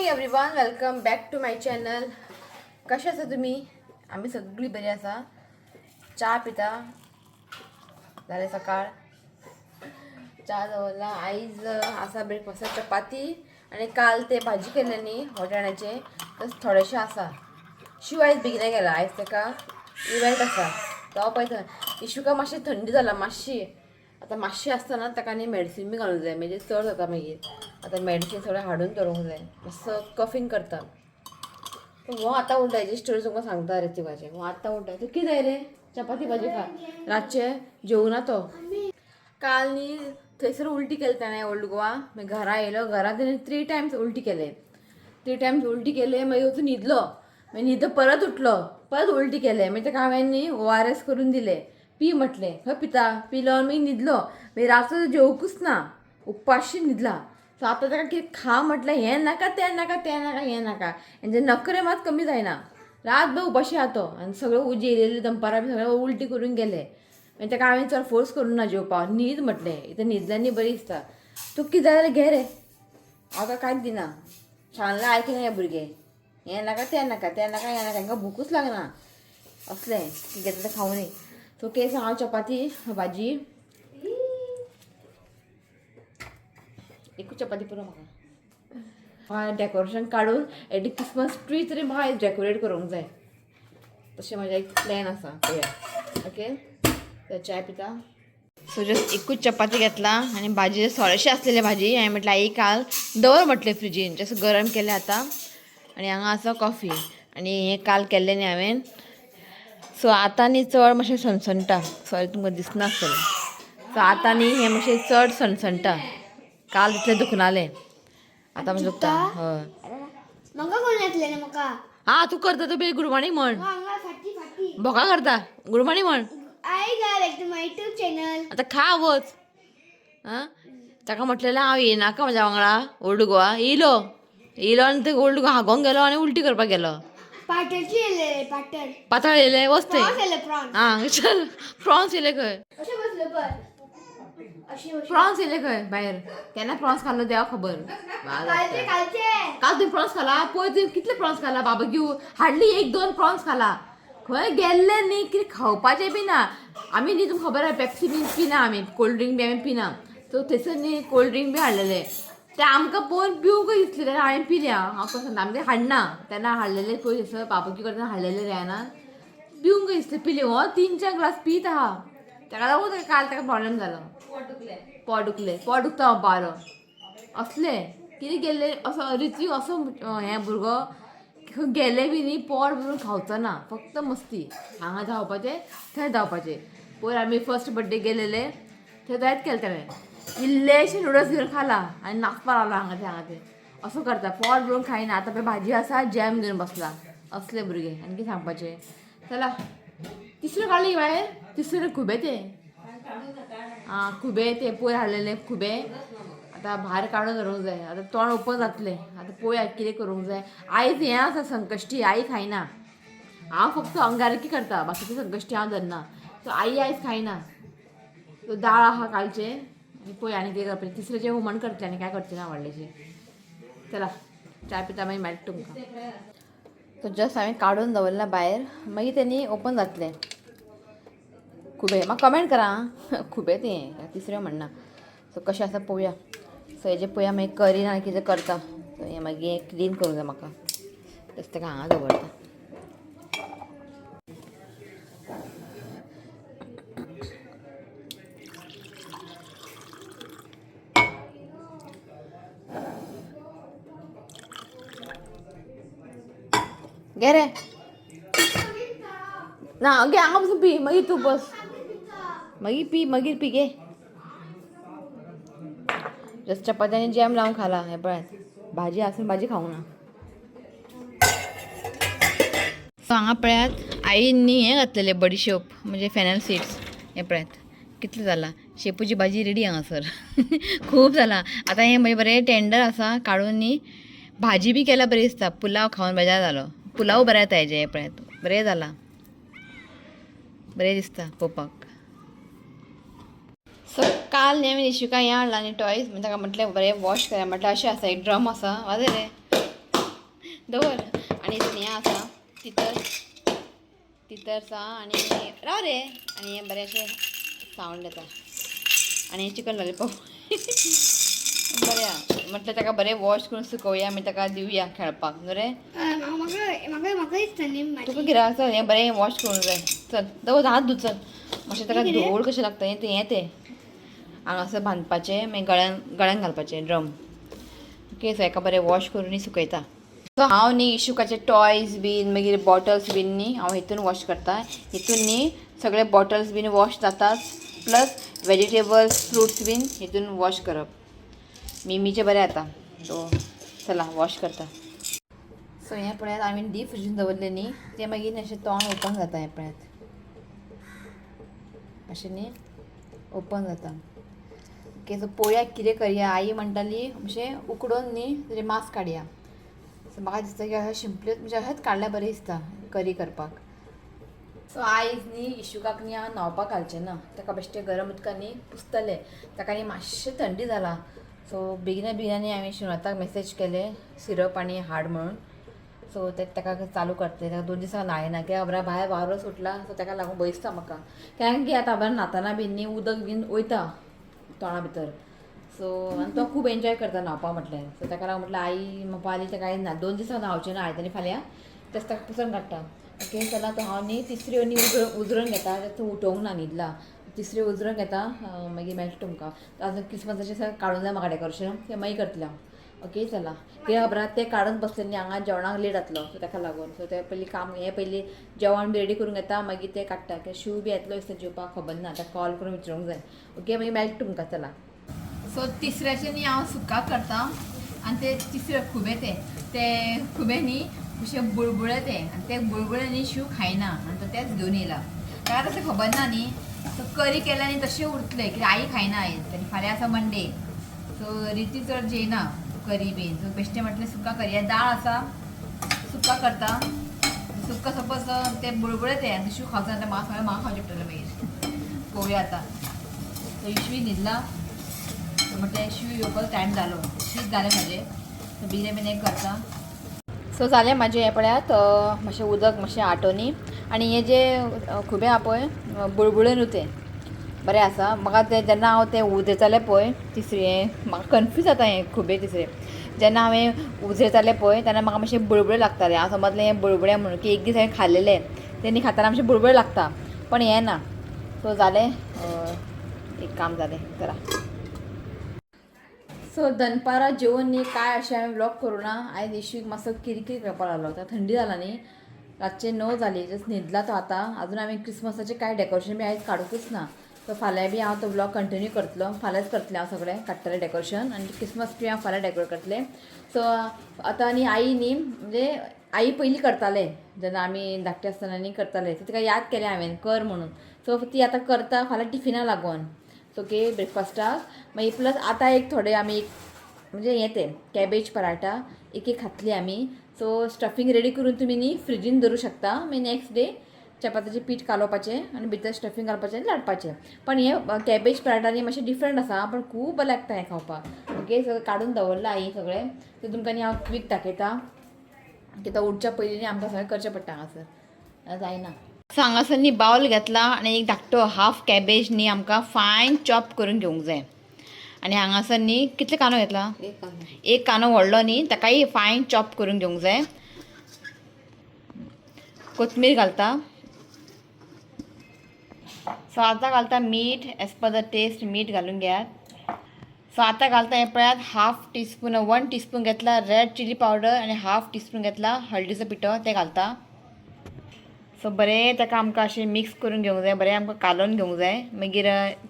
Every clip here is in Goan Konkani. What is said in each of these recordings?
Morning everyone, welcome back to my channel. कशें आसा तुमी? आमी सगळीं बरी आसा. च्या पिता जालें सकाळ च्या दवरला. आयज आसा ब्रेकफास्टाक चपाती आनी काल ते भाजी केल्ले न्ही वटाण्याचे, तशें थोडेशें आसा. शिव आयज बेगिना गेला, आयज ताका इव्हेंट आसा तो पळयता. इशुका मातशें थंडी जाला मातशी. आतां मातशी आसतना ताका न्ही मेडिसीन बी घालूंक जाय, मागीर चड जाता. मागीर आतां मेडिसीन सगळें हाडून दवरूंक जाय. मातसो कफींग करता. हो आतां उठला, हेजी स्टोरी तुमकां सांगता ऋतिकाचे. हो आतां उठला. तूं कितें जाय रे? चपाती भाजी खा. रातचें जेवना तो. काल न्ही थंयसर उलटी केली ताणें ओल्ड गोवा. मागीर घरा येयलो, घरा तेणें 3 टायम्स उलटी केले. 3 टायम्स उलटी केले, मागीर वचून न्हिदलो. मागीर न्हिदलो, परत उठलो, परत उलटी केले. मागीर ताका हांवें न्ही ORS करून दिलें, पी म्हटलें. खंय पिता? पिलो आनी मागीर न्हिदलो. मागीर रातचो जेवकूच ना, उपाशी न्हिदला. सो आतां ताका कितें खा म्हटलें, हें नाका तें नाका तें नाका हें नाका. हेंचे नखरे मात कमी जायना. रातभर उपाशी आहा तो आनी सगळें जेयलेले दनपारां बी सगळें उलटी करून गेले. मागीर ताका हांवें चड फोर्स करूं ना जेवपाक. न्हीद म्हटलें, इतलें न्हिदल्यार न्ही बरी दिसता. तूं कितें जाय जाल्यार घे रे, हांव काय कांयच दिना. सांगलें आयकना हे भुरगे. हें नाका तें नाका तें नाका हें नाका, तांकां भुकूच लागना. असलें कितें घेता तें खावं न्ही. सो केस हांव चपाती भाजी, एकूच चपाती पुरो म्हाका. म्हाका डेकोरेशन काडून एटी क्रिसमस ट्री तरी म्हाका डेकोरेट करूंक जाय. तशें म्हाजें एक प्लॅन आसा, पळोवया. ओके, तर चाय पिता. सो जस्ट एकूच चपाती घेतला आनी भाजी थोडेशें आसलेले भाजी हांवें म्हटलें आई काल दवर म्हटलें फ्रिजीन, जस्ट गरम केलें आतां. आनी हांगा आसा कॉफी आनी हें काल केल्लें न्ही हांवें. सो आतां न्ही चड मातशें सणसणटा. सॉरी तुमकां दिसनासतलें. सो आतां न्ही हें मातशें चड सणसणटा. काल तितलें दुखनालें, आतां मातशें दुखता. हय. म्हाका कोण येतलें म्हाका? आं तूं करता, तूं गुड मॉर्निंग म्हण. हांगा फाटी फाटी. भोका करता, गुड मॉर्निंग म्हण. I guys, back to my YouTube channel. आतां खा वच. आं ताका म्हटलेलें हांव येयनाका म्हाज्या वांगडा ओल्ड गोवा. येयलो येयलो आनी ते ओल्ड गोवा हागोंक गेलो आनी उलटी करपाक गेलो. पाटलची येयलें पाटल. पातळ येयलें, वच थंय. प्रॉन्स येयले प्रॉन्स. आं चल, प्रॉन्स येयले खंय? अशें बसले पळय, अशें. प्रॉन्स येयले खंय भायर? केन्ना प्रॉन्स खाल्लो देवा खबर. कालचे कालचे. काल तुवें प्रॉन्स खाला? पळय तुवें कितले प्रॉन्स खाला. बाबा हाडली 1-2 प्रॉन्स खाला. खंय गेल्ले न्ही कितें खावपाचें बी ना. आमी न्ही तुमकां खबर आहा पेप्सी बी पिना आमी, कोल्ड ड्रिंक बी आमी पिना. सो थंयसर न्ही कोल्ड ड्रिंक बी हाडलेले, ते आमकां पळोवन पिवंक दिसलें तेन्ना हांवें पिलें. हांव कसो सांगता, आमी ते हाडना तेन्ना हाडलेले पळय थंयसर बाबा करतना हाडलेले रेयानान, पिवंक दिसलें पिलें. हो 3-4 ग्लास पीत आहा. ताका लागून ताका काल ताका प्रॉब्लेम जालो. पोट दुखलें, पोट दुखता बारो असलें कितें गेल्लें. असो ऋत्वीक असो हें भुरगो खंय गेले बी न्ही पोट भरून खावचो ना, फक्त मस्ती. हांगा धांवपाचें थंय धांवपाचें. पयर आमी फर्स्ट बड्डे गेलेले थंय जायत केलें ताणें, इल्लेशे नुडल्स घेवन खाला आनी नाचपा लागला हांगा थंय हांगा थंय. असो करता, पोट भरून खायना. आतां पळय भाजी आसा जॅम घेवन बसला. असले भुरगे आनी कितें सांगपाचें. चला तिसरो काडली भायर, तिसरो खुबे ते. आं खुबे ते पयर हाडलेले खुबे आतां भायर काडून दवरूंक जाय. आतां तोंड ओपन जातलें. आतां पळोवया कितें करूंक जाय. आयज हें आसा संकश्टी, आई खायना. हांव फक्त अंगारकी करता, बाकीचे संकश्टी हांव धरना. सो आई आयज खायना. सो दाळ आहा कालचें आनी पळय आनी कितें करपाचें. तिसरेचें हुमण करतलें आनी काय करचें ना व्हडलेशें. चला च्या पिता, मागीर मेळटा तुमकां. सो जस्ट हांवें काडून दवरलां भायर, मागीर तेणी ओपन जातलें खुबे. म्हाका कमेंट करा आं, खुबे तें तिसरें म्हणना. सो कशें आसा पळोवया. सो हेजें पळोवया मागीर करी ना कितें करता. सो हें मागीर क्लीन करूंक जाय म्हाका. तशें ताका हांगा दवरता. घे रे ना, घे हांगा बसून पी, मागीर तूं बस, मागीर पी, मागीर पी. घे जस्ट चपाती आनी जॅम लावन खाला. हें पळयात भाजी आसून भाजी खावंक ना. सो हांगा पळयात आईन न्ही हें घातलेलें बडिशोप म्हणजे फेनल सीड्स. हें पळयात कितलें जालां. शेपूची भाजी रेडी हांगासर. खूब जालां आतां. हें म्हणजे बरें टेंडर आसा, काडून न्ही भाजी बी केल्यार बरी दिसता. पुलाव खावन बेजार जालो, पुलाव बरें येता हेजें. हें पळयात बरें जालां, बरें दिसता पळोवपाक. सो काल न्ही हांवें निशिका हें हाडला न्ही टॉयज, ताका म्हटलें बरें वॉश करा म्हटलें. अशें आसा एक ड्रम आसा, वाजय रे. दवर. आनी हितून हें आसा तितर, तितर आसा आनी राव रे. आनी हें बरें अशें सावंड येता. आनी चिकन लॉलीपॉप बरें आहा. म्हटलें ताका बरें वॉश करून सुकोवया, मागीर ताका दिवया खेळपाक न्हू रे. म्हाका म्हाका म्हाका दिसता न्ही. तुका कितें आसा, हें बरें वॉश करूंक जाय. चल दवर, हात धू चल. मातशें ताका धूळ कशें लागता हें तें, हें तें हांगासर बांदपाचें, मागीर गळ्यान गळ्यान घालपाचें ड्रम. ओके, सो हेका बरें वॉश करून सुकयता. सो हांव न्ही इशुकाचे टॉयज बीन मागीर बॉटल्स बीन न्ही हांव हितून वॉश करता. हितून न्ही सगळे बॉटल्स बीन वॉश जातात, प्लस वेजिटेबल्स फ्रुट्स बीन हितून वॉश करप मिमीचें बरें जाता. सो चला वॉश करता. सो हें पळयात, हांवें डीप फ्रिजीन दवरलें न्ही तें, मागीर अशें तोंड ओपन जाता. हें पळयात, अशें न्ही ओपन जाता. ओके, सो पळोवया कितें करया. आई म्हणटाली अशें उकडून न्ही तेजें मांस काडया. सो म्हाका दिसता की अशें शिंपलेच, म्हणजे अशेंच काडल्यार बरें दिसता करी करपाक. सो आयज न्ही इशुकाक न्ही हांव न्हांवपाक घालचें ना. ताका बेश्टें गरम उदकान न्ही पुसतलें. ताका न्ही मातशें थंडी जाला. सो बेगिना बेगिना न्ही हांवें शिवनाथाक मेसेज केले सिरप आनी हाड म्हणून. सो ते ताका चालू करतलें. ताका 2 दिसां न्हायना, कित्याक खबर भायर वारो सुटला. सो ताका लागून भंय दिसता म्हाका, कारण की आतां खबर न्हाताना बीन न्ही उदक बीन वयता तोंडा भितर. सो आनी तो खूब एन्जॉय करता न्हांवपा म्हटल्यार. सो ताका लागून म्हटल्यार आई म्हणपा ताका ना 2 दिसां न्हांवचें ना, आयज आनी फाल्यां तेच ताका पुसून काडटा. ओके, चला. तो हांव न्ही तिसऱ्यो न्ही उजरोवन घेता. तूं उठोवंक ना, न्हिदला. तिसऱ्यो उजरोवन घेता, मागीर मेळटा तुमकां. आजून क्रिसमसाचें सगळें काडूंक जाय म्हाका डेकोरेशन, तें मागीर करतलें हांव. ओके, चला. कित्याक खबर तें काडून बसलें न्ही हांगा जेवणाक लेट जातलो. सो ताका लागून सो तें पयलीं काम, हें पयलीं जेवण बी रेडी करून घेता, मागीर तें काडटा. कित्याक शीव बी येतलो दिसता जेवपाक, खबर ना. ताका कॉल करून विचारूंक जाय. ओके, मागीर मेळटा तुमकां. चला. सो तिसऱ्याचें न्ही हांव सुका करता. आनी ते तिसरे खुबे, ते ते खुबे न्ही अशे बुळबुळे ते, आनी ते बुळबुळे न्ही शीव खायना आनी तो तेच घेवन येयला. ताका तशें खबर ना न्ही. सो करी केल्या न्ही तशें उरतलें, कित्याक आई खायना आयज आनी फाल्यां आसा मंडे. सो रिती चड जेयना करी बीन. सो बेश्टें म्हटलें सुका करया, दाळ आसा, सुका करता. सुका सपोज ते बुळबुळे ते आनी शीव खावचो ना, म्हाका सगळें म्हाका खावचें पडटलें मागीर. पळोवया आतां. सो इशवी न्हिदला. म्हटलें शीव येवपाक टायम जालो, शीत जालें म्हाजें. सो बेगीन बेगीन हें करता. सो जालें म्हाजें. हें पळयात, मातशें उदक मातशें आटोनी. आनी हें जे खुबे आहा पळय बुळबुळे न्हू, तें बरें आसा म्हाका. तें जेन्ना हांव तें उजयतालें पळय तिसरें, हें म्हाका कन्फ्यूज जाता. हें खुबे तिसरें जेन्ना हांवें उजयतालें पळय तेन्ना म्हाका मातशें बुळबुळे लागतालें. हांव समजलें हें बुळबुळे म्हणून, की एक दीस हांवें खाल्लेलें तें न्ही, खाताना मातशें बुळबुळे लागता, पण हें ना. सो जालें, एक काम जालें. चला. सो दनपारां जेवन न्ही काय अशें हांवें व्लॉग करूं ना. आयज इशूक मातसो किरकीर करपाक लागलो. आतां थंडी जाला न्ही, रातचे 9 जाली, जस्ट न्हिदला तो आतां. अजून हांवें क्रिसमसाचें कांय डेकोरेशन बी आयज काडूंकच ना. सो फाल्यां बी हांव तो व्लॉग कंटिन्यू करतलो. फाल्यांच करतलें हांव, सगळें काडटलें डेकोरेशन आनी क्रिसमस ट्री हांव फाल्यां डेकोरेट करतलें. सो आतां न्ही आई न्ही, म्हणजे आई पयलीं करताले जेन्ना आमी धाकटे आसतना न्ही करताले. सो तिका याद केलें हांवें कर म्हणून. सो ती आतां करता फाल्यां टिफिना लागून. सो ओके, ब्रेकफास्टाक मागीर प्लस आतां एक थोडे आमी एक म्हणजे हें तें कॅबेज पराठा एक एक खातली आमी. सो स्टफींग रेडी करून तुमी न्ही फ्रिजीन दवरूं शकता. मागीर नेक्स्ट डे चपातीचें पीठ कालोवपाचें आनी भितर स्टफींग घालपाचें आनी लाटपाचें. पण हें कॅबेज पराठा न्ही मातशें डिफरंट आसा, पण खूब बरें लागता हें खावपाक. ओके, सगळें काडून दवरलां आई सगळें. सो तुमकां न्ही हांव क्वीक दाखयता, कित्याक उठच्या पयलीं न्ही आमकां सगळें करचें पडटा हांगासर, जायना. सो हांगासर न्ही बावल घेतला आनी एक धाकटो हाफ कॅबेज न्ही आमकां फायन चॉप करून घेवंक जाय. आनी हांगासर न्ही कितले कांदो घेतला? एक कांदो व्हडलो न्ही, ताकाय फायन चॉप करून घेवंक जाय. कोथमीर घालता. सो आतां घालता मीठ, एज पर the test मीठ घालून घेयात. सो आतां घालता हें पळयात, हाफ टीस्पून, 1 टीस्पून घेतला रेड चिली पावडर आनी हाफ टीस्पून घेतला हळदीचो पिठो, तें घालता. सो बरें ताका आमकां अशें मिक्स करून घेवंक जाय, बरें आमकां कालोवन घेवंक जाय. मागीर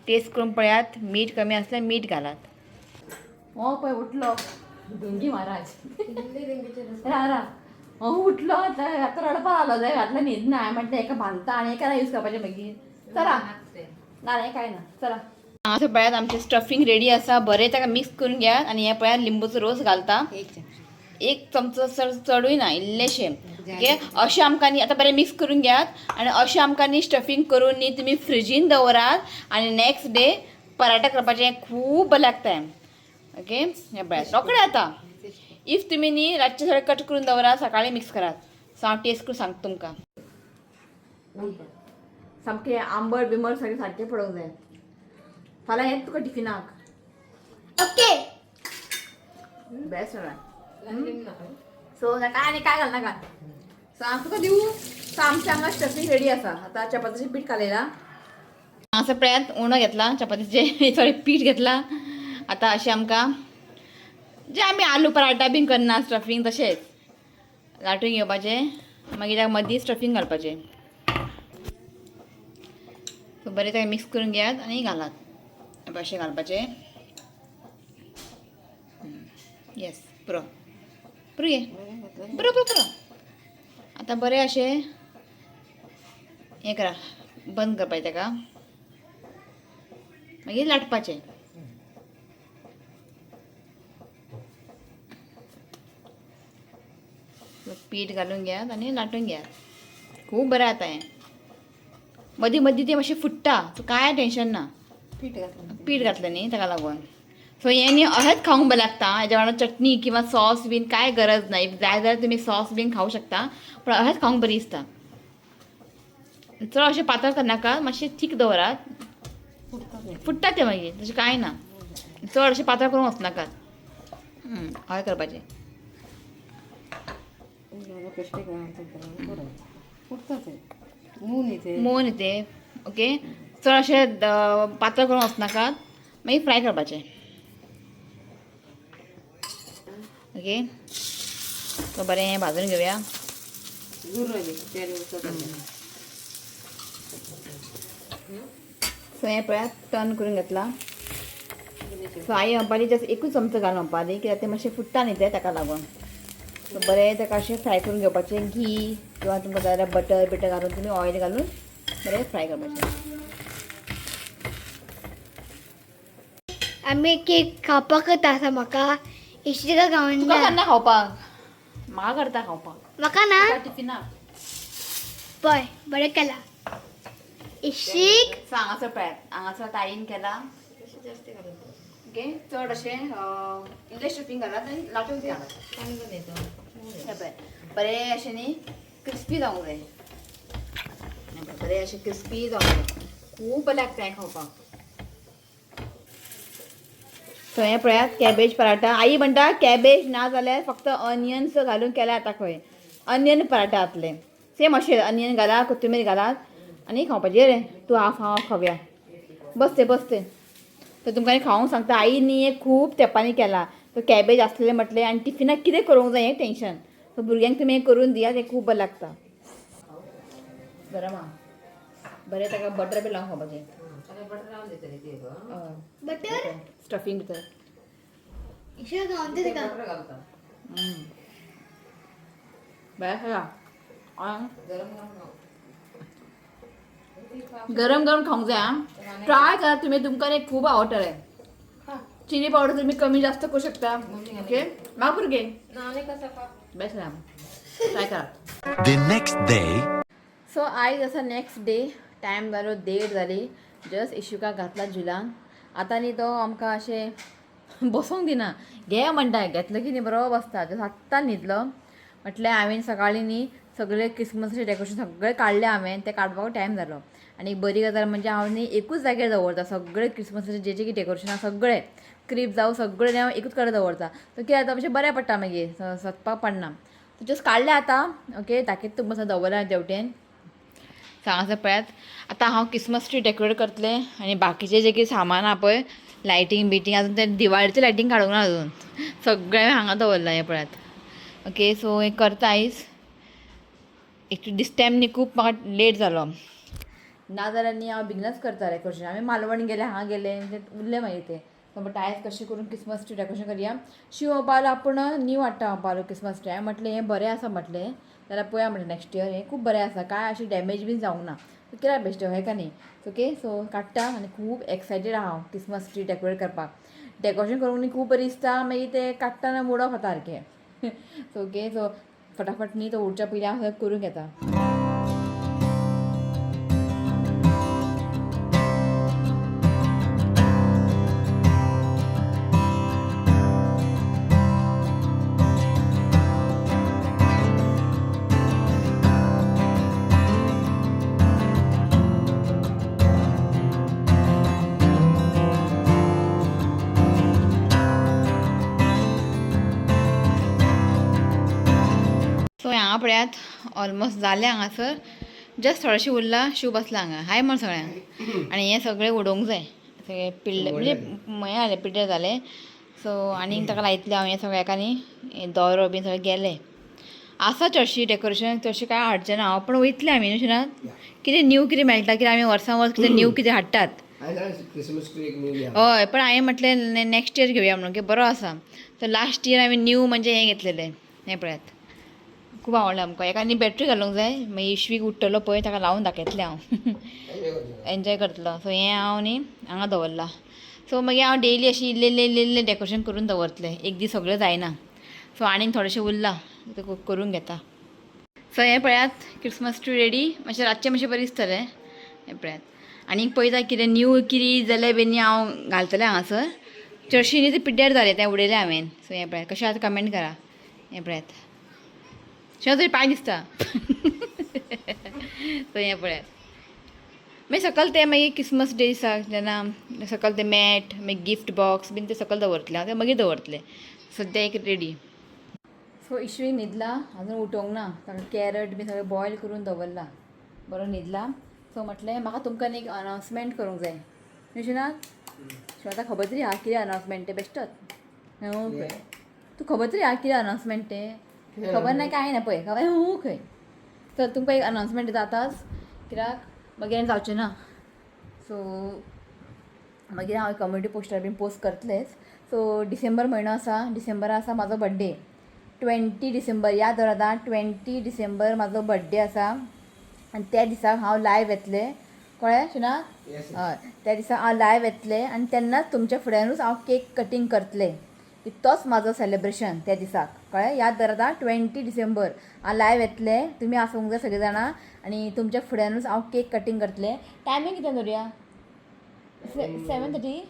टेस्ट करून पळयात, मीठ कमी आसल्यार मीठ घालात. हो पळय उठलो ढोंगी महाराज. रा रा, हो उठलो आतां, आतां रडपा लागलो. जाय घातलं न्हीद ना. म्हटलें एका बांदता आनी एका यूज करपाचें मागीर. चला, ना हें कांय ना. चला, हांगासर पळयात आमचें स्टफींग रेडी आसा. बरें ताका मिक्स करून घेयात. आनी हें पळयात, लिंबूचो रोस घालता, एक चमचो, चड चडूय ना, इल्लेशें. ओके, अशें आमकां न्ही आतां बरें मिक्स करून घेयात आनी अशें आमकां न्ही स्टफींग करून न्ही तुमी फ्रिजीन दवरात आनी नेक्स्ट डे पराठा करपाचें, खूब बरें लागता. ओके, हें पळयात, रोखडें जाता. If तुमी न्ही रातचे सगळें कट करून दवरा, सकाळी मिक्स करात. सो हांव टेस्ट करून सांगता तुमकां. सामकें आंबट बिंबट सगळें सारकें पडोवंक जाय. फाल्यां येत तुका टिफिनाक. ओके. बेस्ट जाल्यार. सो नाका आनी काय घालनाका. सो हांव तुका दिवं. सो आमच्या हांगा स्टफींग रेडी आसा. आतां चपातीचें पीठ कालयलां. हांगासर पळयात, उणो घेतला चपातीचें, सॉरी, पीठ घेतला. आतां अशें आमकां जे आमी आलू पराठा बीन करना स्टफींग, तशेंच लाटून घेवपाचें, मागीर ताका मदीं स्टफींग घालपाचें. सो बरें ताका मिक्स करून घेयात आनी घालात. अशें घालपाचें. येस, पुरो पुरो घे, पुरो पुरो पुरो. आतां बरें अशें हें करा, बंद करपाचें ताका, मागीर लाटपाचें. पीठ घालून घेयात आनी लाटून घेयात. खूब बरें जाता हें. मदीं मदीं तें मातशें फुट्टा, सो कांय टेंशन ना. पीठ घातलं. पीठ घातलें न्ही ताका लागून. सो हें न्ही अशेंच खावंक बरें लागता. हेज्या वांगडा चटणी किंवा सॉस बीन कांय गरज ना. If जाय जाल्यार तुमी सॉस बीन खावंक शकता, पूण अशेंच खावंक बरी दिसता. चड अशें पातळ करनाका, मातशें थीक दवरात. फुट्टा तें मागीर, तशें कांय ना. चड अशें पातळ करूंक वचनाकात. हय करपाचें. फुटता ते, मून येते. मोव न्ही ते. ओके, चड अशें पातळ करूंक वचनाकात, मागीर फ्राय करपाचें. ओके, सो बरें भाजून घेवया. सो हें पळयात, टर्न करून घेतला. सो आई म्हणपाली जस्ट एकूच चमचो घाल म्हणपाली, कित्याक तें मातशें फुट्टा न्ही तें, ताका लागून. सो बरें ताका अशें फ्राय करून घेवपाचें. घी किंवा तुमकां जाय जाल्यार बटर बिटर घालून, तुमी ऑयल घालून बरें फ्राय करपाचें. आमी केक खावपाकच आसा. म्हाका इश्टिका तुका खावंक जाय. केन्ना खावपाक? म्हाका करता खावपाक. म्हाका ना. टिफिनाक. पळय, बरें केला इशीक. सो हांगासर पळयात, हांगासर ताईन केला. ओके, चड अशें इल्लें स्टफींग घालात आनी लाटून घालात. हे पळय, बरें अशें न्ही क्रिस्पी जावंक जाय. हे पळय, बरें अशें क्रिस्पी जावंक जाय. खूब बरें लागता हें खावपाक. सो हें पळयात, कॅबेज पराठा. आई म्हणटा कॅबेज ना जाल्यार फक्त अनियन्स घालून केल्या आतां खंय अनियन पराठा जातले. सेम अशें अनियन घाला, कोथमीर घालात आनी खावपाचें रे. तूं हाफ, हांव हाफ खावया. बसते बसते. तर तुमकां खावंक सांगता. आई न्ही हें खूब तेंपांनी केला. सो कॅबेज आसलें म्हटलें आनी टिफिनाक कितें करूंक जाय हें टेंशन. सो भुरग्यांक तुमी हें करून दियात, हें खूब बरें लागता. बरें मा, बरें ताका बटर बी लावन खावपाचें. हय. बटर. स्टफींग भितर. इशिका खावंक दे ताका. बरें आसा. गरम गरम खावंक जाय. आं, ट्राय करा तुमी, तुमकां न्ही खूब आवडटलें. चिली पावडर तुमी कमी जास्त करू शकता. ओके, म्हाका भुरगे बेस्ट आसा, ट्राय करा. The next day. सो आयज आसा नेक्स्ट डे. टायम जालो 1:30 जाली. जस्ट इशुकाक घातला झुलान. आतां न्ही तो आमकां अशें बसोंक दिना. घे म्हणटा, घेतलो की न्ही बरो बसता. जस्ट आत्तां न्हिदलो. म्हटल्यार हांवें सकाळीं न्ही सगळें क्रिसमसाचें डेकोरेशन सगळें काडलें हांवें. तें काडपाक टायम जालो. आनी एक बरी गजाल म्हणजे हांव न्ही एकूच जाग्यार दवरता सगळें क्रिसमसाचें जे जे कितें डेकोरेशन आसा, सगळें क्रीब जावं सगळें हांव एकूच कडेन दवरता. सो कितें जाता, मातशें बरें पडटा, मागीर सोदपाक पडना. सो जस्ट काडलें आतां. ओके, दाखयता तुमकां दवरलें तेवटेन. हांगासर पळयात, आतां हांव क्रिसमस ट्री डेकोरेट करतलें आनी बाकीचें जें कितें सामान आहा पळय, लायटींग बिटींग, अजून तें दिवाळीचें लायटींग काडूंक ना अजून. सगळें हांगा दवरलां हें पळयात. ओके, सो हें करता आयज. एक्चुली दीस टायम न्ही खूब म्हाका लेट जालो, नाजाल्यार न्ही हांव बेगिनच करता डेकोरेशन. आमी मालवण गेले, हांगा गेले, तें उरलें मागीर तें. सो म्हणटा आयज कशें करून क्रिसमस ट्री डेकोरेशन करया. शिव म्हणपालो आपूण नीव हाडटा म्हणपालो क्रिसमस ट्री. हांवें म्हटलें हें बरें आसा म्हटलें, जाल्यार पळया म्हटलें नेक्स्ट इयर. हें खूब बरें आसा, कांय अशें डॅमेज बीन जावंक ना. कित्याक बेश्टें हय का न्ही? ओके, सो काडटा आनी खूब एक्सायटेड आहा हांव क्रिसमस ट्री डेकोरेट करपाक. डेकोरेशन करूंक न्ही खूब बरें दिसता, मागीर तें काडटना मूड ऑफ जाता सारकें. सो ओके, सो फटाफट न्ही तो उठच्या पयलीं हांव सगळें करून घेता. हांगा पळयात ऑलमोस्ट जालें हांगासर, जस्ट थोडेशें उरलां. शीव बसला हांगा, हाय म्हण सगळ्यांक. आनी हें सगळें उडोवंक जाय, सगळें पिल्ले म्हणजे हें जालें, पिड्ड्यार जालें. सो आनीक ताका लायतलें हांव हें सगळ्याक. आनी दोरो बीन सगळें गेलें आसा. चडशी डेकोरेशन चडशें कांय हाडचें ना हांव, पण वयतलें आमी न्हू शिना, कितें न्यू कितें मेळटा, कित्याक आमी वर्सां वर्स कितें न्यू कितें हाडटात. क्रिसमस ट्री एक न्यू. हय, पण हांवें म्हटलें नेक्स्ट इयर घेवया म्हणून, की बरो आसा. सो लास्ट इयर हांवें न्यू म्हणजे हें घेतलेलें. हें पळयात, खूब आवडलें आमकां. एका आनी बॅटरी घालूंक जाय, मागीर इशवीक उठ्ठलो पळय ताका लावून दाखयतलें हांव, एन्जॉय करतलो. सो हें हांव न्ही हांगा दवरलां. सो मागीर हांव डेली अशी इल्लें इल्लें इल्लें इल्लें डेकोरेशन करून दवरतलें, एक दीस सगळें जायना. सो आनीक थोडेशें उरलां तें करून घेता. सो हें पळयात, क्रिसमस ट्री रेडी. मातशें रातचें मातशें बरें दिसतलें. हें पळयात, आनीक पळयता कितें न्यू कितें जाल्यार बीन हांव घालतलें हांगासर. चडशीं न्ही तें पिड्ड्यार जालें, तें उडयलें हांवें. सो हें पळयात, कशें आतां कमेंट करा. हें पळयात, शें तरी पांय दिसता. सो हें पळयात, मागीर सकयल ते मागीर क्रिसमस डे दिसा जेन्ना सकयल ते मॅट, मागीर गिफ्ट बॉक्स बीन ते सकयल दवरतलें हांव, तें मागीर दवरतलें. सद्या एक रेडी. सो इशवी न्हिदला, अजून उठोवंक ना ताका. कॅरट बी सगळें बॉयल करून दवरला, बरो न्हिदला. सो म्हटलें म्हाका तुमकां न्ही एक अनावन्समेंट करूंक जाय न्हू शिना. आतां खबर तरी आहा कितें अनावन्समेंट तें बेश्टोच. खंय तूं खबर तरी आहा कितें अनावन्समेंट तें? खबर ना कांय ना पळय, खबर हूं खंय. तर तुमकां एक अनावन्समेंट दिता आतांच, कित्याक मागीर आनी जावचें ना. सो मागीर हांव कम्युनिटी पोस्टर बीन पोस्ट करतलेंच. सो डिसेंबर म्हयनो आसा, डिसेंबरा आसा म्हाजो बड्डे, 20 डिसेंबर. याद दवरात आं, 20 डिसेंबर म्हाजो बड्डे आसा आनी त्या दिसाक हांव लायव येतलें, कळ्ळें शिना? हय, त्या दिसा हांव लायव येतलें आनी तेन्नाच तुमच्या फुड्यानूच हांव केक कटींग करतलें, की तोच म्हाजो सेलेब्रेशन त्या दिसाक, कळ्ळें? याद दवरात आं, 20 डिसेंबर हांव लायव येतलें, तुमी आसूंक जाय सगळीं जाणां आनी तुमच्या फुड्यानूच हांव केक कटींग करतलें. टायमींग कितें दवरुया? 7:30,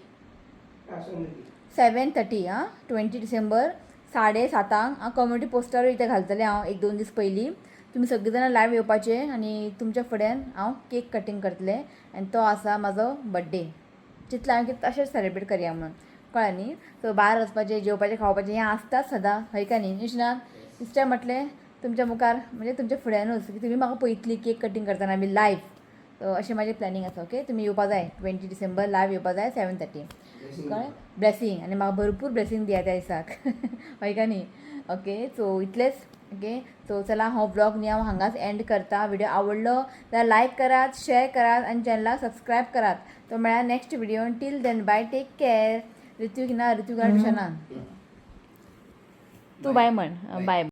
7:30 आं. 20 डिसेंबर 7:30 हांव कम्युनिटी पोस्टरूय इतें घालतलें हांव एक दोन दीस पयलीं. तुमी सगळीं जाणां लायव येवपाचें आनी तुमच्या फुड्यान हांव केक कटींग करतलें आनी तो आसा म्हाजो बड्डे. चिंतलां हांवें की तशेंच सेलेब्रेट करया म्हणून, कळ्ळें न्ही? सो भायर वचपाचें, जेवपाचें, खावपाचें हें आसताच सदां, हय काय न्ही निशना? इश्टें म्हटलें तुमच्या मुखार म्हणजे तुमच्या फुड्यानूच की तुमी म्हाका पळयतली केक कटींग करतना बी लायव. सो अशें म्हाजें प्लॅनिंग आसा. ओके, तुमी येवपा जाय, 20 डिसेंबर लायव येवपा जाय 7:30, कळ्ळें? ब्लेसींग आनी म्हाका भरपूर ब्लेसींग दिया त्या दिसाक, हय काय न्ही? ओके, सो इतलेंच. ओके, सो चला, हो ब्लॉग न्ही हांव हांगाच एंड करता. व्हिडिओ आवडलो जाल्यार लायक करात, शेअर करात आनी चॅनलाक सबस्क्रायब करात. तो मेळ्ळा next video. Till then bye, take care. Ritwik ना, ऋत्विक ट्युशनान. तूं बाय म्हण, बाय.